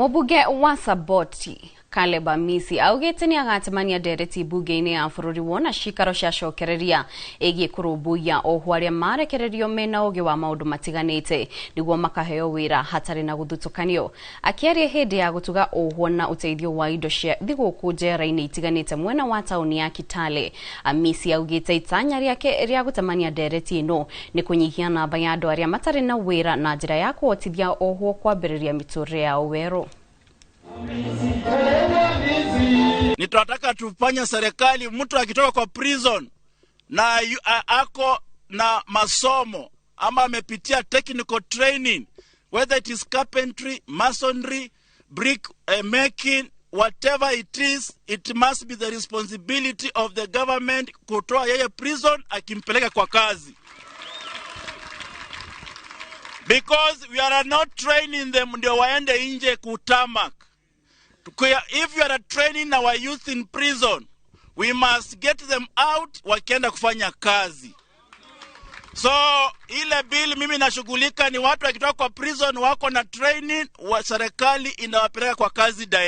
Mũmbunge wa Saboti Caleb Amisi augĩte nĩ agatemania ndereti mbunge-inĩ ya bũrũri wona cikaro ciacokereria ĩgiĩ kũrũmbũiya ohwo arĩa marekererio mena ũgĩ wa maũndũ matiganĩte nĩguo makaheo wĩra hatarĩ na gũthutũkanio. Akĩaria hĩndĩ ya gũtuga ohwo na ũteithio wa indo cia thigũkũ njera-inĩ itiganĩte mwena wa taũni ya Kitale, Amisi augĩte itanya rĩake rĩa gũtemania ndereti ĩno nĩ kũnyihia namba ya andũ arĩa matarĩ na wĩra na njĩra ya kũhotithia ohwo kwambĩrĩria mĩtũrĩre yao werũ. Ni tunataka tufanye serikali, mtu akitoka kwa prison na ako na masomo ama amepitia technical training, whether it is carpentry, masonry, brick making, whatever it is, it must be the responsibility of the government kutoa yeye prison akimpeleka kwa kazi, because we are not training them ndio waende nje kutamak. If you are training our youth in prison, we must get them out wakienda kufanya kazi. So ile bill mimi nashughulika ni watu wakitoka kwa prison wako na training wa serikali inawapeleka kwa kazi direct.